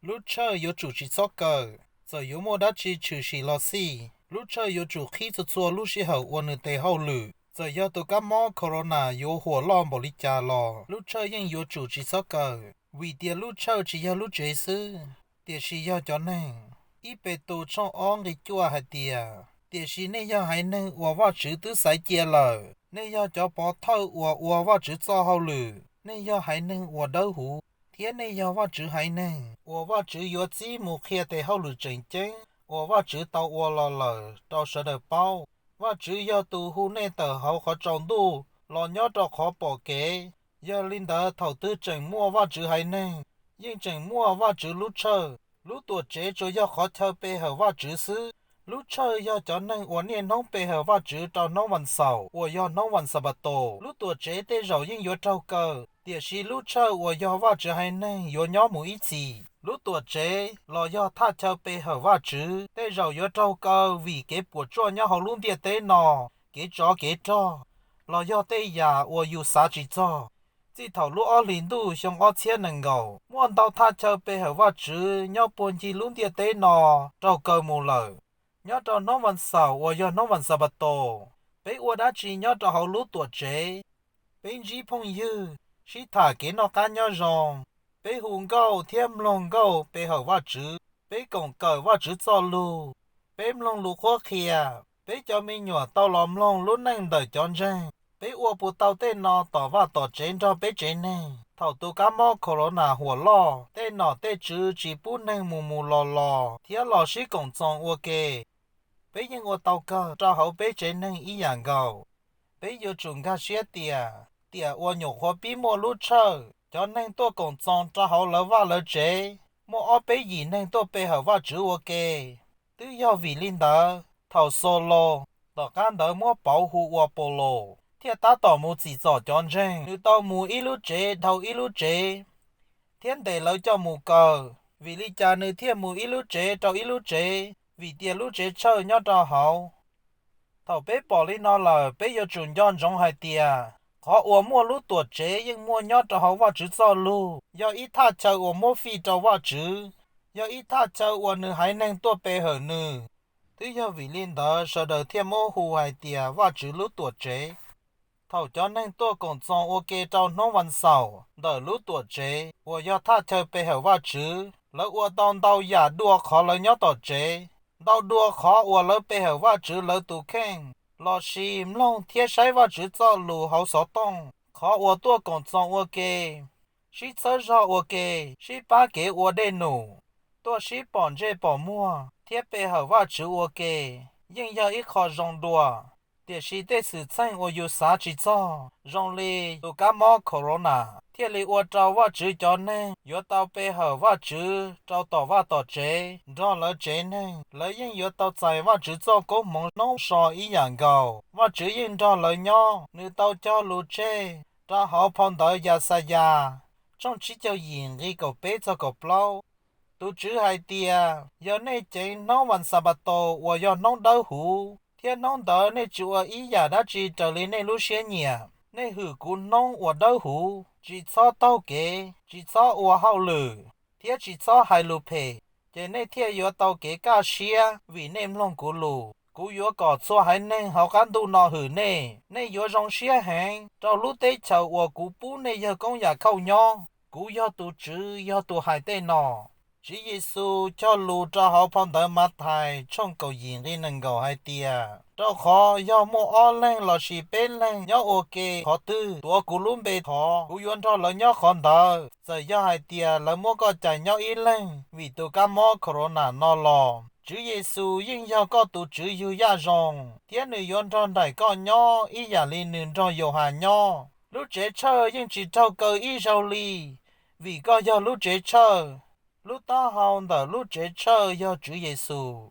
Lub tshawj yuav tsum tsis txhob kaw, txawm yuav muaj dab tsi tshwm sim los xij. Lub tshawj yuav tsum qhib txhua txhua lub sij hawm ua nws tes hauj lwm, txawm yog tus kab mob corona yuav huam loj npaum li cas los lub tshawj yeej yuav tsum tsis txhob kaw, vim tias lub tshawj tsis yog lub tsev xwb, tiam sis yog cov neeg. Ib Petus tshooj ob nqe cuaj hais tias, tiam sis nej yog haiv neeg uas Vajtswv twb xaiv cia lawm, nej yog cov pov thawj uas ua Vajtswv txoj hauj lwm, nej yog haiv neeg uas dawb huv, thiab nej yog Vajtswv haiv neeg uas Vajtswv yuav txib mus qhia tes hauj lwm tseem ceeb uas Vajtswv tau ua los lawm rau sawv daws paub. Vajtswv yog tus hu nej tawm hauv qhov tsaus ntuj los nyob rau qhov pom kev. Yog li ntawd thaum twg tseem muaj Vajtswv haiv neeg, yeej tseem muaj Vajtswv lub tshawj. Lub Tuamtsev tsuas yog qhov chaw pe hawm Vajtswv xwb. Lub tshawj yog cov neeg uas niaj hnub pe hawm Vajtswv rau hnub vas xaum uas yog hnub vas Xanpataus. Lub Tuamtsev tej zaum yeej yuav raug kaw, tiam sis lub tshawj uas yog Vajtswv haiv neeg yuav nyob mus ib txhis. Lub Tuamtsev los yog thaj chaw pe hawm Vajtswv tej zaum yuav raug kaw vim kev puas tsuaj nyob hauv lub ntiaj teb no, kev tsov kev rog, los yog tej yam uas yus xav tsis txog. Txij thaum lub ob hlis ntuj xyoo ob txhiab nees nkaum, muaj ntau thaj chaw pe hawm Vajtswv nyob puag ncig lub ntiaj teb no raug kaw mus lawm. Nyob rau hnub vas xaum uas yog hnub vas Xanpataus, peb ua dab tsi nyob rau hauv lub Tuamtsev? Peb ntsib phooj ywg, sib tham kev noj qab nyob zoo, peb hu nkauj thiab mloog nkauj pe hawm Vajtswv, peb koom kawm Vajtswv txoj lus, peb mloog lus qhuab qhia, peb cov me nyuam tau los mloog lub neej ntawm cov ntseeg. Peb ua puas tau tej no tom vaj tom tsev nrog peb tsev neeg? Thaum tus kab mob corona huam loj, tej nom tej tswv tsis pub neeg mus mus los los thiab los sib koom txoos ua ke, peb yeej ua tau kawg rau hauv peb tsev neeg ib yam nkaus. Peb yuav tsum nkag siab tias, tiam uas nyuam qhuav pib muaj lub tshawj, cov neeg tuaj koom txoos rau hauv lawv vaj lawv tsev muaj ob peb yim neeg tuaj pe hawm Vajtswv ua ke. Twb yog vim li ntawd thaum Xaulus, tom qab ntawd muab pauv hu ua Paulus, thiaj tab tom mus txim txom cov ntseeg. Nws tau mus ib lub tsev dhau ib lub tsev thiab ntes lawv coj mus kaw. Vim li cas nws thiaj mus ib lub tsev rau ib lub tsev? Vim tias lub tsev tshawj nyob rau hauv. Thaum peb pom li no lawm, peb yuav tsum nco ntsoov hais tias qhov uas muaj lub Tuamtsev yeej muaj nyob rau hauv Vajtswv txoj lus, yog ib thaj chaw uas muab fij rau Vajtswv, yog ib thaj chaw uas Nws haiv neeg tuaj pe hawm Nws. Twb yog vim li ntawd sawv daws thiaj muab hu hais tias Vajtswv lub Tuamtsev. Thaum cov neeg tuaj koom txoos ua ke rau hnub vas xaum ntawm lub Tuamtsev uas yog thaj chaw pe hawm Vajtswv, lawv ua tau ntau yam dua qhov lawv nyob tom tsev, ntau dua qhov uas lawv pe hawm Vajtswv lawv tus kheej, lossis mloog thiab saib Vajtswv txoj lus hauv xov tooj. Qhov uas tuaj koom txoos ua ke, sib txhawb zog ua ke, sib pab kev ua dej num, tuaj sib pom ntsej pom muag thiab pe hawm Vajtswv ua ke yeej yog ib qho zoo dua. Tiam sis tej xwm txheej uas yus xav tsis txog, zoo li tus kab mob corona, thiaj li ua rau Vajtswv cov neeg yuav tau pe hawm Vajtswv rau tom vaj tom tsev nrog lawv tsev neeg. Lawv yeej yuav tau txais Vajtswv txoj koob hmoov hnub so ib yam nkaus. Vajtswv yeej nrog lawv nyob. Nws tau cog lus tseg rau hauv phau ntawv Yaxayas tshooj tsib caug yim nqe kaum peb txog kaum plaub. Tus Tswv hais tias, yog nej ceev hnub vas Xanpataus uas yog hnub dawb huv, thiab hnub ntawd nej tsis ua ib yam dab tsi raws li nej lub siab nyiam, nej hwm kuv hnub uas dawb huv, tsis txhob taug kev, tsis txhob ua hauj lwm, thiab tsis txhob hais lus phem, ces nej thiaj yuav tau kev kaj siab vim nej mloog kuv lus. Kuv yuav kom txhua haiv neeg hauv qab ntuj no hwm nej. Nej yuav zoo siab heev rau lub teb chaws uas kuv pub nej yawg koob yam khauj nyob. Kuv yog tus Tswv yog tus hais tej no. Tswv Yexus cog lus rau hauv phau ntawv Mathais tshooj kaum yim nqe nees nkaum hais tias, rau qhov yog muaj ob leeg lossis peb leeg nyob ua ke qhov twg tuav kuv lub npe thov, kuv yuav nrog lawv nyob qhov ntawd, txawm yog hais tias lawv muab koj cais nyob ib leeg vim tus kab mob corona no los. Tswv Yexus yeej yog koj tus Tswv Yug Yaj Zoo, thiab Nws yuav nrog nraim koj nyob ib yam li Nws nrog Yauhas nyob. Lub tsev tshawj yeej tsis raug kaw ib zaug li, vim koj yog lub tsev tshawj. Lub taub hau ntawm lub tsev tshawj yog Tswv Yexus.